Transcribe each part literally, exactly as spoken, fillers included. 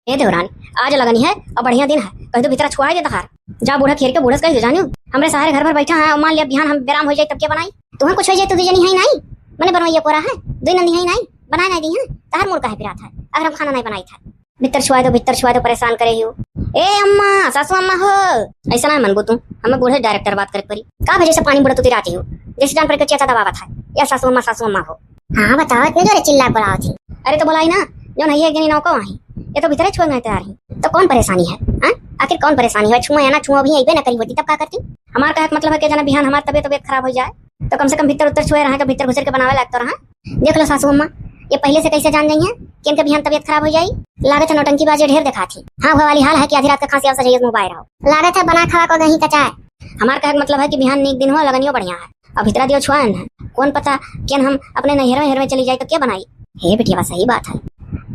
ए देवरानी, आज लगनी है और बढ़िया दिन है, कह दो भीतर छुआई दे तहार। जा बूढ़ा खेर के बूढ़ा से कह दो, जानियो, हमरे सहारे घर भर बैठा है, और मान लिया बिहान हम बेराम हो जाए तब क्या बनाई? तुहन कुछ हो जाए तो दुइ जनी है नहीं, मने बनवैया पोरा है, दुइ नंदी है नहीं, बनाए नहीं दी है, तहार मूड़ काहे पिरात है अगर हम खाना नहीं बनाई था? भीतर छुआ दो, भीतर छुआ दो, परेशान करे ही हो। ए अम्मा, सासू अम्मा हो, ऐसा ना मनबू तू, हमें बूढ़े डायरेक्टर बात करे पड़ी। का वजह से पानी बुड़त उतराती हो, जैसे जान पर के चाचा दबावत है, या सासू अम्मा, सासू अम्मा हो। हाँ बताओ, इतने जोरे चिल्ला बुलाओ थी। अरे तो बोलाई ना, जो नहीं एक जनी नौको आई, ये तो भीतरे छुए नहीं तैयार ही। तो कौन परेशानी है, हाँ? आखिर कौन परेशानी है? छुआ या ना छुआ, अभी अइबे ना करी होती तब का करती? हमार कहत मतलब है कि जना बिहान हमार तबियत, तबियत खराब हो जाए तो कम से कम भीतर उत्तर छुए रहा, तो भीतर घुसर के बनावे लायक तो रहा। देख लो सासू अम्मा, ये पहले से कैसे जान गई हैं कि इनके बिहान तबियत खराब हो जाई? लागत है नौटंकी बाजी ढेर दिखात ही। हाँ, वह वाली हाल है कि आधी रात का खांसी आवसा जाइए मुंह बाहर आओ। लागत है बना खवा को गही कचाए। हमार कहक मतलब है कि बिहान नीक दिन हो, लगनियो बढ़िया है। अब भीतरा दियो छुआ है, कौन पता केन हम अपने नैहर में, नैहर में चली जाए तो क्या बनाई? हे बिटिया, सही बात है,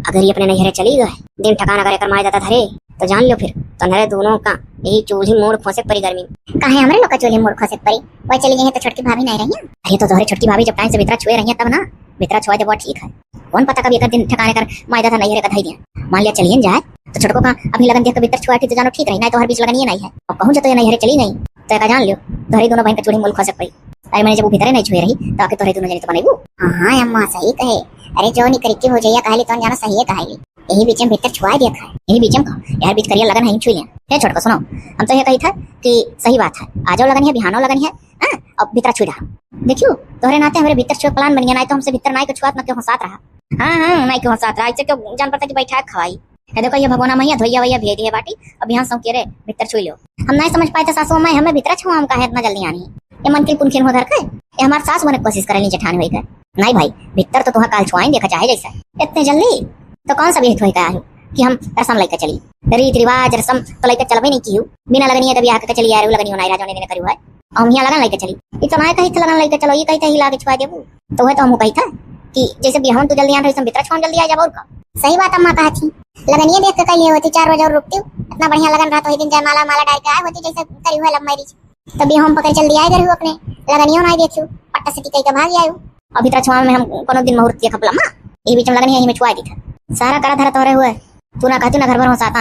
अगर ये अपने नैहरे चली गए, दिन ठिकाना करे कर माय दादा धरे, तो जान लो फिर, तो नरे दोनों का यही चूल्ही मूड़ खोसे परी गर्मी। काहे हमरे लोग का चूल्ही मूड़ खोसे परी? वही चली गई है तो छोटकी भाभी नहीं रही है? अरे तो तोहरे छोटकी भाभी जब टाइम से भीतरा छुए रही है तब ना, भीतरा छुआ जब वो ठीक है। कौन पता कब एकर दिन ठिकाने कर माय दादा नैहरे का धई दिया। मान लिया चलिए न जाए, तो छोटको का अभी लगन देख के भीतर छुआ थी तो जानो ठीक रही, नहीं तो हर बीच लगनिए नहीं है। अब कहूँ जो तो ये नैहरे चली नहीं, तो एका जान लियो, तोहरे दोनों बहन का चूल्ही मूड़ खोसे परी। अरे मैंने जब वो भीतरे नहीं छुए रही, तो आके तोहरे दोनों जने तो बनैबू। हाँ, हाँ, अम्मा, सही कहे। अरे जो नहीं करी हो जाइया कहली, तो जाना सही है कहली। यही बीच में भीतर छुआ दिया था। यही बीच में कहो, यार बीच करिया लगन है, छुई लिया। हे छोटको सुनो, हम तो ये कही था कि सही बात है, आ जाओ लगन है, बिहानो लगन है, हाँ, अब भीतर छुई रहा। देखियो, तोहरे नाते हमरे भीतर छुए plan बन गया, नहीं तो हमसे भीतर नाई के छुआत न क्यों साथ रहा। हाँ, हाँ, नाई क्यों साथ रहा, इसे क्यों जान पड़ता कि बैठा खवाई। है देखो, ये भगवाना मैया धोइया वैया भेज दिए बाटी, अब यहाँ सौ के रे भीतर छुई लो। हम नहीं समझ पाए थे सासू माई, हमें भीतर छुआ, हम काहे इतना जल्दी आनी? ये मन की पुनखिन हो धर के, ये हमार सास बने कोशिश करे ली जेठान होई के। नहीं भाई, भीतर तो तुहा काल छुआई देखा चाहे जैसा। इतने जल्दी? तो कौन सा भेद होई का आयो कि हम रसम लेके चली? रीत रिवाज रसम तो लेके चलबे नहीं की हूँ। बिना लगनिया तब यहाँ के चली आ रही हूँ, लगनियो नहीं राजो ने दिन करी हुआ है। हम यहाँ लगन लेके चली। ये तो ना कही थे लगन लेके चलो, ये कही थे हिला के छुआ देबू। तो वह तो हमहू कही था कि जैसे बिहावन तू जल्दी आ रही, भीतर छुआ जल्दी आ जाबो और का। सही बात अम्मा कहा थी। लगनिया देख के कही होती, चार बजे और रुकती हूँ। इतना बढ़िया लगन रहा तो एक दिन जयमाला माला डाल के आए होती, जैसे करी हुआ love marriage। तभी हम पकड़ चल दिया घर हूँ अपने, लगनियो ना देखियो, पट्टा से टिकाई के भाग आयो। अभी तो छुआ में हम कोनो दिन मुहूर्त देखब लम्मा, ये बीच में लगनी है, यही में छुआ दी था। सारा करा धरा तोहरे हुए, तू ना कहती ना घर भर हो साता।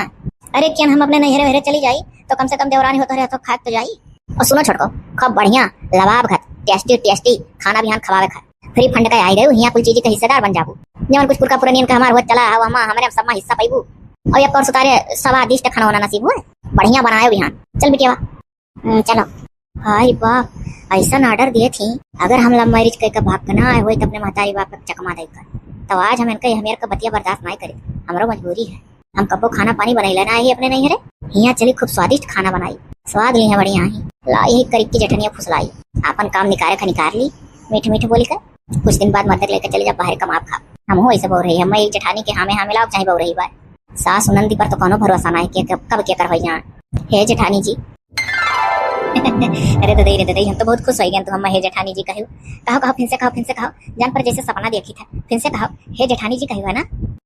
अरे कियन हम अपने नैहरे वैहरे चली जाई, तो कम से कम देवरानी हो तोहरे हाथों खाए तो जाई। और सुनो छोटको, खूब बढ़िया लबाब घत, tasty tasty खाना बिहान खवावे खाए। Free fund का आई गए, हियाँ कुल चीज के हिस्सेदार बन जाबू। जवन कुछ पुरखा पुरनियन का हमार हुआ चला हवा, माँ हमरे सब माँ हिस्सा पाइबू। और एक और सुतारे स्वादिष्ट खाना होना नसीब हुए, बढ़िया बनाए बिहान। चल बिटिया। हम्म, चलो। हाय बाप, ऐसा order दिए थी, अगर हम love marriage कह के भाग के ना आए हुए तो अपने महतारी बाप के चकमा दे कर, तो आज हम इनका हमेर का बतिया बर्दाश्त नहीं करे। हमरो मजबूरी है, हम कबो खाना पानी बनैले ना ही अपने नैहरे। हियाँ चली खूब स्वादिष्ट खाना बनाई, स्वाद ली है बढ़िया ही। ला यही करीब की जेठनिया फुसलाई, आपन काम निकारे खा निकार ली, मीठ मीठ बोली कर। कुछ दिन बाद मर्द लेके चली जा बाहर कमाब खाब। हम हो ऐसे बोल रही है, मैं एक जेठानी के हाँ में हाँ मिलाओ चाहे बोल रही बात। सास नंदी पर तो कोनो भरोसा ना है कि कब, कब के कर हो जाए। हे जेठानी जी। अरे ददई रे ददई, हम तो बहुत खुश हो गए तू हम हे जेठानी जी कहो। कहो कहो, फिर से कहो, फिर से कहो। जान पर जैसे सपना देखी था, फिर से कहो। हे जेठानी जी कहो है ना?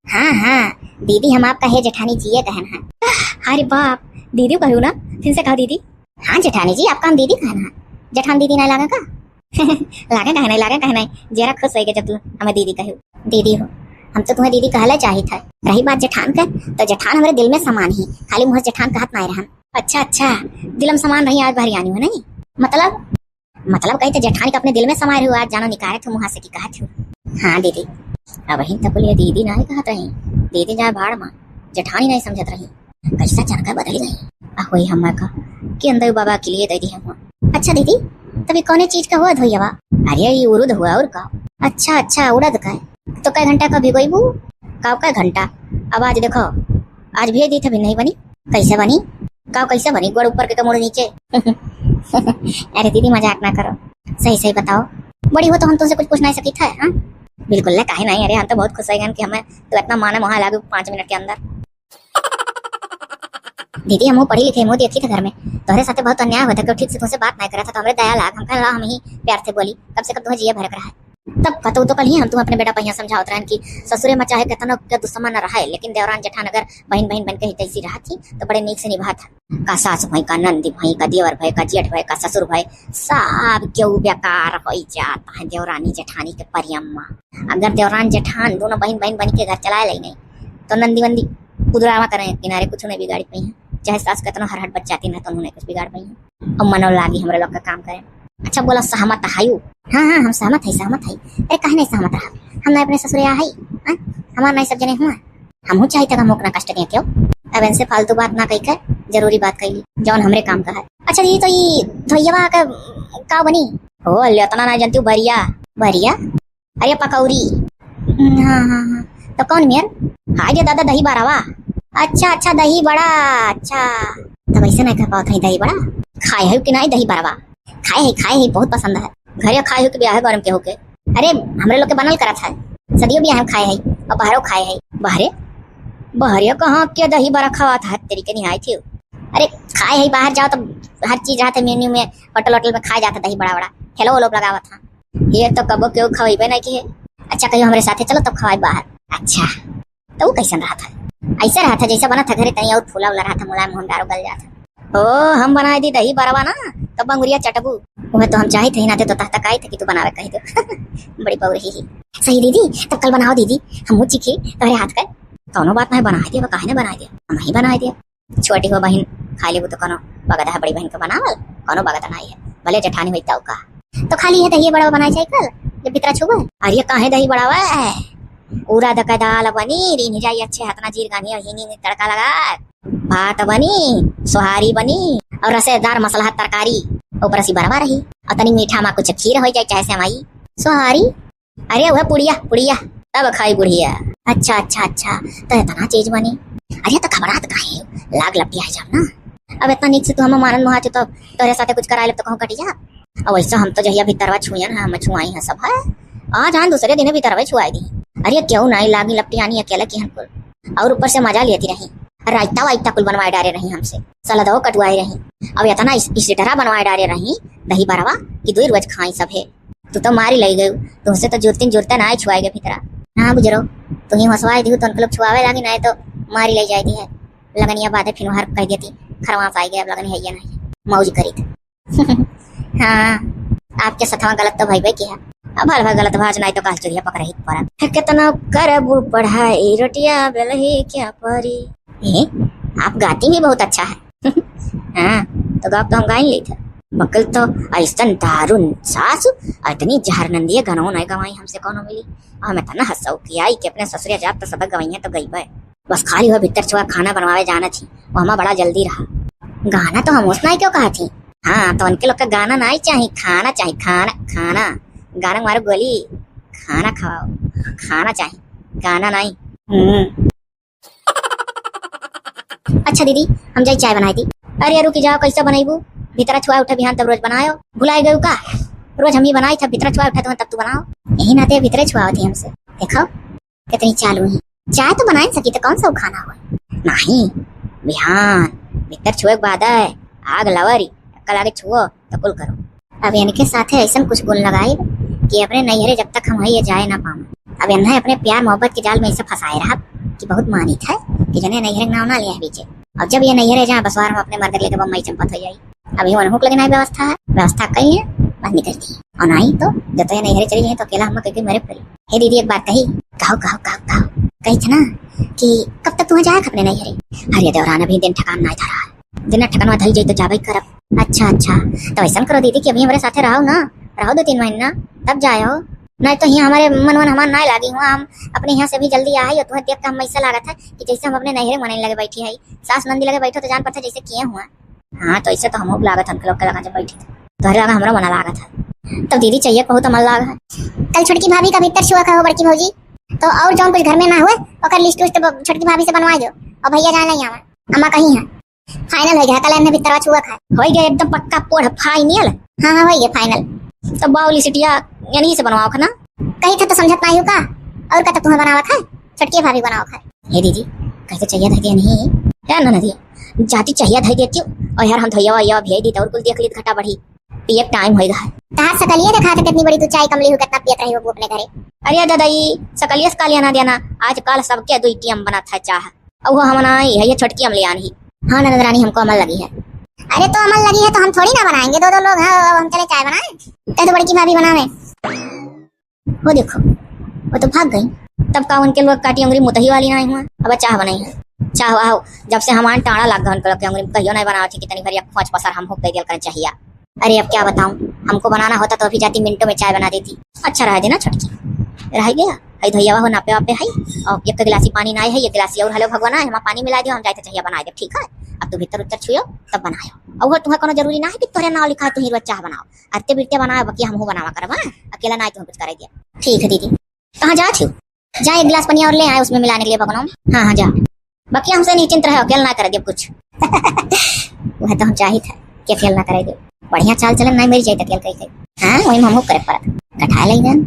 हाँ हाँ दीदी, हम आपका हे जेठानी जी ये कहन है। अरे बाप, दीदी कहो ना, फिर से कहो दीदी। हाँ जेठानी जी, आपका हम दीदी कहन है। जेठान दीदी नहीं लागा का? लागे कहे नहीं, लागे कहे नहीं, जरा खुश होइगे जब तू हमें दीदी कहो। दीदी हो, हम तो तुम्हें दीदी कहला चाहित है। रही बात जेठान के, तो जेठान हमरे दिल में समान ही, खाली मुँह से जेठान कहत नहीं रहन। अच्छा अच्छा, दिल में समान रही, आज बाहर आनी हो नहीं? मतलब? मतलब कही तो जेठानी के अपने दिल में समाए रहो, आज जानो निकारे थे मुँह से कि कहत हो। हाँ दीदी। अब ही तक लिए दीदी नहीं कहत रही, दीदी जाए भाड़ माँ, जेठानी नहीं समझत रही। कैसा चरका बदल गई। आ होई हम्मा का कि अंदर बाबा के लिए दे दी हम। अच्छा दीदी, तभी कौने चीज का हुआ धोइयावा? अरे ये उरुद हुआ और का। अच्छा अच्छा, उड़द का है। तो कै घंटा का भिगोईबू? का कै घंटा? अब आज देखो, आज भेज दी थे, अभी नहीं बनी। कैसे बनी? का कैसे बनी? गोड़ ऊपर के कमोड़ नीचे। अरे दीदी मजाक ना करो, सही सही बताओ। बड़ी हो तो हम तुमसे कुछ पूछ नहीं सकी था, हाँ? बिल्कुल ले, काहे नहीं? अरे हम तो बहुत खुश हो गए कि हमें तो इतना माने मोहा लागू पाँच मिनट के अंदर। दीदी, हमहू पढ़ी लिखे, हमहू देखी थे घर में, तोहरे साथे बहुत अन्याय होता, क्यों ठीक से तुमसे बात नहीं करा था, तो हमरे दया लाग, हम कहला हम ही प्यार से बोली, कम से कम तुम्हें जिया भरक रहा है। तब कतो तो कल ही हम तुम अपने बेटा पहिया समझावत रहन कि ससुरे में चाहे कितनो के दुश्मन न रहे, लेकिन देवरान जेठान अगर बहन बहन बन के ही तैसी रहा थी, तो बड़े नीक से निभा था। का सास भई, का नंदी भई, का देवर भई, का जेठ भई, का ससुर भई, सब केहू बेकार हो जाता है देवरानी जेठानी के परियम में। अगर देवरान जेठान दोनों बहन बहन बन के घर चलाए ले नहीं, तो नंदी वंदी कुदरावा करें किनारे, कुछ नहीं बिगाड़ पाई है। चाहे सास केतनो हरहट बच्चाती ना, तो उन्होंने कुछ बिगाड़ पाई है। अब मनो लागी हमरे लोग का काम करें। अच्छा बोला, सहमत हायू? हाँ, हाँ, हम सहमत है, सहमत है। अरे, काहे नहीं सहमत रहा? हम ना अपने ससुरे आ है, हाँ? हमार नहीं सब जने हुआ। हमहू चाही तक हम ओकरा कष्ट दें क्यों? अब इनसे फालतू बात ना कही के, जरूरी बात कही, जौन हमरे काम का है। अच्छा दीदी, तो ई धोइयवा का का बनी? हो, ले इतना ना जानती हूँ, भरिया। भरिया? अरे पकौड़ी। हम्म, हाँ, हाँ, हाँ। तो कौन मेर? हाय रे दादा, दही बड़ावा। अच्छा, अच्छा, दही बड़ा, अच्छा। तब ऐसे नहीं कह पावत है दही बड़ा। खाए है कि नहीं दही बड़ावा? खाए है, खाए है, बहुत पसंद है। घरे खाए हो कि ब्याह गरम के होके? अरे, हमरे लोग के बनल करत है। सदियों ब्याह में खाए है और बाहरों खाए है। बाहरे? बाहरे कहाँ के दही बड़ा खवात है, तेरी के नहीं आई थी। अरे, खाए है, बाहर जाओ तो हर चीज रहत है मेन्यू में, होटल वोटल में खाए जात है दही बड़ा वड़ा। ठेलो वो लोग लगावत है। ये तो कबो केहू खवाइबे नहीं की है। अच्छा, कहियो हमरे साथे चलो तब खवाई बाहर। अच्छा, तो वो कैसन रहत है? ऐसे रहत है जैसे बनत है घरे, तनी और फूला उला रहत है, मुलायम मुहन गारो गल जात है। ओ, हम बनाए दी दही बड़वा ना, तो बंगुरिया चटबू। वह तो हम चाहत ही ना थे, तो तहता काई थे कि तू बनावे कही दो। बड़ी बहू रही ही। सही दीदी, तब कल बनाओ दीदी, हम चिखी तोहरे हाथ का। कौनो बात नहीं, बनाए दिया, काहे ना बनाए दिया, हम ही बनाए दिया। छोटी हो बहिन, खाई लेबू तो कौनो बगदा है बड़ी बहिन के बनावल, कौनो बगदा नहीं है, भले जेठानी होई तऊ का। तो खाली है दही बड़ा बनाए जाए कल, जब भितरा छुबे। अरे काहे दही बड़ावा है? उरद का दाल बनी, रीन जाई अच्छे हतना जीर गानी और हीनी तड़का लगा, भात बनी, सोहारी बनी और रसेदार मसलहा तरकारी, ऊपर से बरवा रही और तनी मीठा मा कुछ खीर हो जाए चाहे सेवई। सोहारी? अरे वह पुड़िया, पुड़िया, तब खाई बुढ़िया। अच्छा, अच्छा, अच्छा, तो इतना चीज बनी। अरे तो घबरात काहे? लाग लपटी आई जाब ना। अब इतना नीक से तू हम मानन मुहाचे तो तोरे साथे कुछ कराए लेब तो कहूँ कटी जा। और वैसे हम तो जहिया भीतरवा छुएन है, हम छुआई हैं सब है। आज आन दूसरे दिने भीतरवा छुआई दी। अरे क्यों नहीं लागी लपटी आनी अकेले की हन कुल। और ऊपर से मजा लेती रही। रायता वायता कुल बनवाए डारे रही हमसे। सलादो कटवाए रही। अब इतना इस, इस डरा बनवाए डारे रही दही बड़वा कि दो रोज खाई सब है। तू तो मारी लई गयू, तुमसे तो जुरतिन जुरता ना छुआई गए भीतरा। हाँ बुजरो, तू ही हंसवाई दिहू तो उनके लोग छुआवे लागी, नहीं तो मारी लई जाती है। लगनिया बादे फिर हर कह देती, खरवास आई गए, अब लगनी है ये नहीं, मौज करीत। हाँ, आपके सथवा गलत तो भइबे की है। अब हर भर गलत भाज नहीं तो काल चुरिया पकड़ही के पड़ा। फिर कितना करबू पढ़ाई, रोटिया बेलही क्या परी। ए, आप गाती भी बहुत अच्छा है। हाँ, तो गाप तो हम गाई लेते। मकल तो ऐसन दारुण सासु, इतनी जहर नंदिया गनो नहीं गवाई हमसे कौनो मिली। हम इतना हंसौ कि आई कि अपने ससुरे जाब तो सबक गवाइयाँ तो गई बे। बस खाली हो भीतर छुआ खाना बनवावे जाना थी, वो हमा बड़ा जल्दी रहा। गाना तो हम उसना क्यों कहा थी? हाँ, तो उनके लोग का गाना नहीं चाहिए, खाना चाहिए, खाना, खाना। गाना मारो गोली, खाना खाओ, खाना चाहिए, गाना नहीं। हम्म। अच्छा दीदी, हम जाई चाय बनाई दी। अरे रुकी जाओ, कैसे बनैबू? भीतरा छुआ उठे बिहान तब रोज बनायो, भुलाई गयू का? रोज हम ही बनाई था, भीतरा छुआ उठे तो तब तू बनाओ। यही नाते भीतरे छुआ होती हमसे। देखो, कितनी चालू है। चाय तो बनाए सकी तो कौन सा खाना हो? नहीं, बिहान भीतर छुए के बाद है, आग लवरी, कल आगे छुओ तो कुल करो। अब इनके साथे ऐसन कुछ गुण लगाई कि अपने नैहरे जब तक हम हई जाए ना पाऊँ। अब इन्हें अपने प्यार मोहब्बत के जाल में ऐसे फंसाए रहा कि बहुत मानित है कि जने नैहरे के नाम ना लिया है बीचे। और जब ये नैहरे जाए बसवार में अपने मर्द लेके बम्बई चंपत हो जाई। अब ये उनहू के लगे नाई व्यवस्था है, व्यवस्था कई है, बस निकल दी। और नाई तो जब तो ये नैहरे चली जाए तो अकेला हम कह के मरे पड़ी। हे दीदी एक बात कही, कहो कहो कहो कहो, कही था ना कि कब तक तुम्हें जाए अपने नैहरे? अरे देवरान अभी दिन ठिकान नाई धरा है। दिन ठिकाना धई जाई तो जाबे करब। अच्छा, अच्छा, तो ऐसन करो दीदी कि अभी हमरे साथे रहो ना, रहो दो तीन महीना, तब जायो। नहीं तो यहाँ हमारे मन वन हमार नाई लागी हुआ, हम अपने यहाँ से भी जल्दी आए और तुम्हें देख के हम ऐसा लागत है कि जैसे हम अपने नैहरे मनाने लगे बैठी है, सास नंदी लगे बैठो तो जान पड़ता है जैसे किए हुआ। हाँ, तो ऐसे तो हमहू के लागत है, उनके लोग के लगा जब बैठी थी, तोहरे लगा हमरा मना लागत है। तब दीदी चाहिए बहुत मन लाग है। कल छोटकी भाभी का भीतर छुआ का हो बड़की भौजी, तो और जौन कुछ घर में ना हुए, ओकर लिस्ट उस्ट ब-, छोटकी भाभी से बनवा दो। और भैया जाने नहीं आवा, अम्मा कहीं है। फाइनल हो गया, कल हमने भीतरवा छुआ खाए। हो गया एकदम पक्का पोढ़ फाइनल। हाँ, हाँ, हो गया फाइनल। तो बाउली सिटिया यानी से बनवाओ खाना। कहीं था तो समझत नहीं हो का? और का तो तुम्हें बनावा खाए, छोटकी भाभी बनावा खाए। हे दीदी, कहीं तो चाहिए धर दिया नहीं। यार ना, ना दिया, जाती चाहिए धर देती हूँ। और यार हम धैया वैया भेज दी तो और कुल देख ली घटा बढ़ी। पिए टाइम होई गया है। तहार सकलिए देखा था कितनी बड़ी तू चाय कमली हो, कितना पियत रही हो वो अपने घरे। अरे दादा, ई सकलिए से कालिया ना देना, आज काल सबके दो टीएम बना था चाह। अब वो हम ना आई है, ये छोटकी अमलियान ही। हाँ ननद रानी, हमको अमल लगी है। अरे तो अमल लगी है तो हम थोड़ी ना बनाएंगे, दो दो लोग हैं, अब हम चले चाय बनाए। कह दो बड़की भाभी बनावे। वो देखो, वो तो भाग गई। तब का उनके लोग काटी उंगली मुतही वाली ना आई हुआ, अब चाह बनाई है। चाह वाह, जब से हमार टाड़ा लाग गहन करके अंगुरी में कहियो नहीं बनावत थी कि तनी भरिया खोंच पसर हम हो कह दियल कर चाहिया। अरे अब क्या बताऊं, हमको बनाना होता तो अभी जाती मिनटों में चाय बना देती। अच्छा रह देना छोटकी, रह गया। हई धोइया हो नापे वापे हई, और एक गिलासी पानी ना है, एक गिलासी और हलो भगवान है, हम पानी मिला दियो, हम जाए तो चाहिया बनाए दे, ठीक है? अब तू भीतर उत्तर छुयो तब बनायो। और वो तुम्हें कोनो जरूरी ना है कि तोहरे नाव लिखा है, तू ही रोज चाह बनाओ, अत्ते बिरते बनाओ, बकिया हमहू बनावा करब, हाँ? अकेला ना तुम्हें कुछ करे दिया। ठीक है दीदी, कहाँ जा छियो? जा एक गिलास पनिया और ले आए, उसमें मिलाने के लिए भगवान। हाँ हाँ जा। बकिया हमसे निश्चिंत रहे, अकेल ना करे देब कुछ। वह तो हम चाहित है कि अकेल ना करे देब। बढ़िया चाल चलन ना मेरी जाए अकेल कही कही। हाँ, वही में हमहू करे पड़त। कठा ले गन।